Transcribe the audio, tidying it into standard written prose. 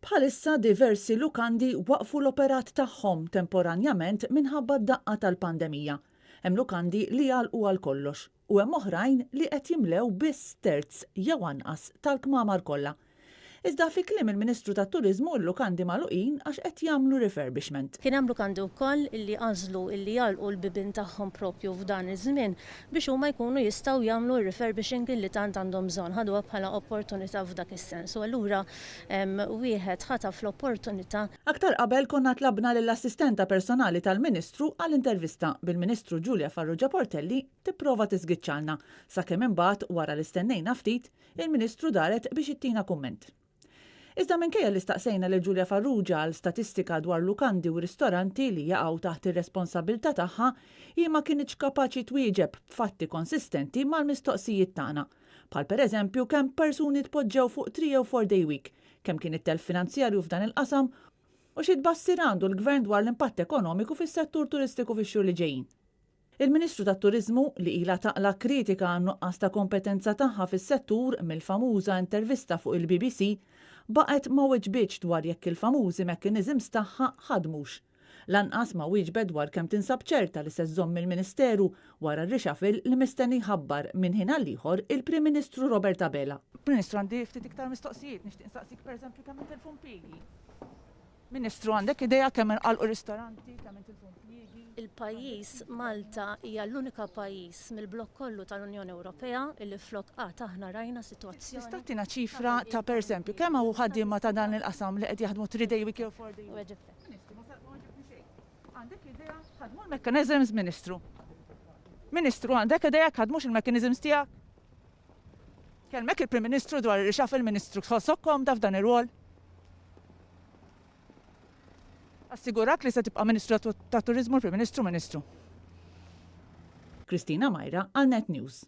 Bħalissa diversi lukandi waqfu l-operat tagħhom temporanjament minħabba d-daqqa tal-pandemija. Hemm lukandi li għalqu għal kollox u hemm oħrajn li qed jimlew biss terz jew anqas tal-kmamar kollha. Iżda fi kliem il-Ministru tat-Turiżmu l-lukandi magħluqin għax qed jagħmlu refurbishment. Kien hemm lukandi wkoll illi għażlu illi jagħlqu l-bibien tagħhom propju f'dan iż-żmien biex huma jkunu jistgħu jagħmlu r-refurbishing illi tant għandhom bżonn. Ħaduha bħala opportunità f'dak is-sens u allura wieħed ħataf l-opportunità. Aktar qabel konna tlabna lill-assistenta personali tal-Ministru għal intervista, bil-Ministru Julia Farrugia Portelli tipprova tiżgiċċalna, sakemm imbagħad wara li stennejna ftit, Il-Ministru daret biex ittina kumment. Iżda minkejja li staqsejna lil Julia Farrugia għal statistika dwar lukandi u ristoranti li jaqgħu taħt ir-responsabbiltà tagħha, hi ma kinitx kapaċi twieġeb b'fatti konsistenti mal-mistoqsijiet tagħna. Bħal pereżempju kemm persuni tpoġġew fuq three jew four day week, kemm kien it-telf finanzjarju f'dan il-qasam u xi tbassir għandu l-Gvern dwar l-impatt ekonomiku fis-settur turistiku fix-xhur li ġejjin. Il-Ministru tat-Turiżmu, li ilha taqla' kritika għan-nuqqas ta' kompetenza tagħha fis-settur mill-famuża intervista fuq il-BBC, baqgħet ma weġbitx dwar jekk il-famużi mechanisms tagħha ħadmux. Lanqas ma wieġbet dwar kemm tinsab ċerta li se żżomm il-Ministeru wara r-reshuffle li mistenni jħabbar minn ħin għall-ieħor il-Prim Ministru Robert Abela. Ministru għandi ftit iktar mistoqsijiet, nixtieq insaqsik pereżempju kemm intilfu impjiegi. Ministru għandek idea kemm inqalqu ristoranti, kemm intilfu impjiegi? Il-pajjiż Malta hija l-unika pajjiż mill-blokk kollu tal-Unjoni Ewropea illi flok qgħad aħna rajna sitwazzjoni. Tista' ttina ċifra ta' pereżempju kemm hawn ħaddiema ta' dan il-qasam li qed jaħdmu three day week jew four day week? Weġibtek. Ministru, ma weġibtni xejn. Għandek idea ħadmu l-mechanisms, Ministru? Ministru, għandek idea jekk ħadmux il-mechanisms tiegħek? Kellmek il-Prim Ministru dwar ir-reshuffle, Ministru tħossok komda f'dan ir-rwol? Assigurak li se tibqa' Ministru tat-Turiżmu l-Prim Ministru Ministru. Christina Majra għal Net News.